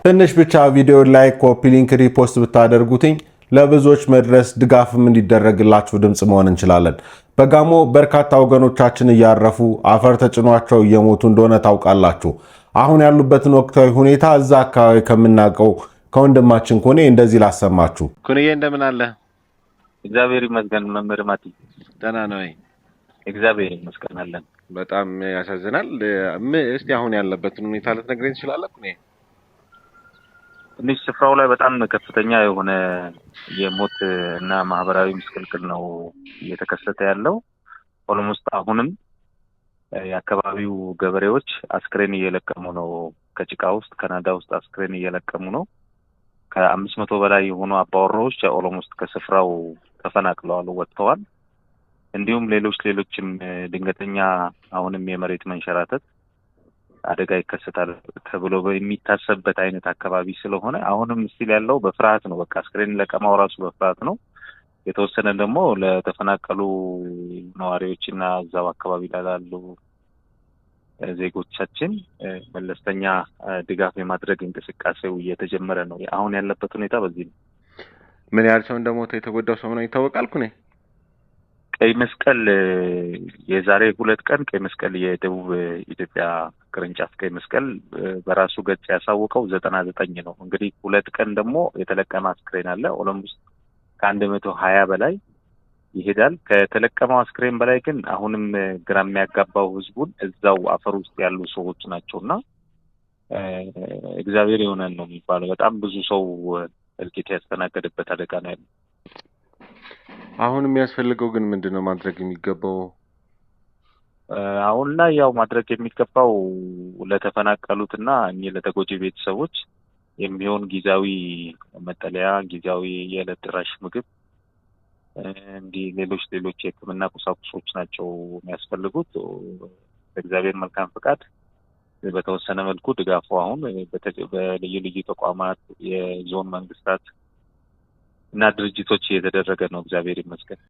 ትንሽ ብቻ ቪዲዮ like፣ copy link፣ repost ብታደርጉትኝ ለብዙዎች መድረስ ድጋፍም እንዲደረግላችሁ ድምፅ መሆን እንችላለን። በጋሞ በርካታ ወገኖቻችን እያረፉ አፈር ተጭኗቸው እየሞቱ እንደሆነ ታውቃላችሁ። አሁን ያሉበትን ወቅታዊ ሁኔታ እዛ አካባቢ ከምናውቀው ከወንድማችን ኮኔ እንደዚህ ላሰማችሁ። ኩንዬ፣ እንደምን አለ? እግዚአብሔር ይመስገን መምህር ማቲ። ደህና ነው ወይ? እግዚአብሔር ይመስገን አለን። በጣም ያሳዝናል። እስቲ አሁን ያለበትን ሁኔታ ልትነግረኝ ትችላለህ ኩኔ? ትንሽ ስፍራው ላይ በጣም ከፍተኛ የሆነ የሞት እና ማህበራዊ ምስቅልቅል ነው እየተከሰተ ያለው። Almost አሁንም የአካባቢው ገበሬዎች አስክሬን እየለቀሙ ነው። ከጭቃ ውስጥ፣ ከናዳ ውስጥ አስክሬን እየለቀሙ ነው። ከ500 በላይ የሆኑ አባወራዎች almost ከስፍራው ተፈናቅለዋል፣ ወጥተዋል። እንዲሁም ሌሎች ሌሎችም ድንገተኛ አሁንም የመሬት መንሸራተት አደጋ ይከሰታል ተብሎ የሚታሰብበት አይነት አካባቢ ስለሆነ አሁንም still ያለው በፍርሃት ነው። በቃ አስክሬን ለቀማው ራሱ በፍርሃት ነው። የተወሰነ ደግሞ ለተፈናቀሉ ነዋሪዎች እና እዛው አካባቢ ላሉ ዜጎቻችን መለስተኛ ድጋፍ የማድረግ እንቅስቃሴው እየተጀመረ ነው። አሁን ያለበት ሁኔታ በዚህ ነው። ምን ያህል ሰው እንደሞተ፣ የተጎዳው ሰው ነው ይታወቃል ኩኔ? ቀይ መስቀል የዛሬ 2 ቀን ቀይ መስቀል የደቡብ ኢትዮጵያ ቅርንጫፍ ቀይ መስቀል በራሱ ገጽ ያሳወቀው 99 ነው። እንግዲህ 2 ቀን ደግሞ የተለቀመ አስክሬን አለ። Almost ከ120 በላይ ይሄዳል። ከተለቀመው አስክሬን በላይ ግን አሁንም ግራ የሚያጋባው ህዝቡን እዛው አፈር ውስጥ ያሉ ሰዎች ናቸው እና እግዚአብሔር የሆነን ነው የሚባለው። በጣም ብዙ ሰው እልቂት ያስተናገደበት አደጋ ነው ያለው። አሁን የሚያስፈልገው ግን ምንድን ነው ማድረግ የሚገባው? አሁን ላይ ያው ማድረግ የሚገባው ለተፈናቀሉትና እኚህ ለተጎጂ ቤተሰቦች የሚሆን ጊዜያዊ መጠለያ፣ ጊዜያዊ የዕለት ደራሽ ምግብ፣ እንዲህ ሌሎች ሌሎች የሕክምና ቁሳቁሶች ናቸው የሚያስፈልጉት። በእግዚአብሔር መልካም ፈቃድ በተወሰነ መልኩ ድጋፉ አሁን በልዩ ልዩ ተቋማት፣ የዞን መንግስታት እና ድርጅቶች እየተደረገ ነው። እግዚአብሔር ይመስገን።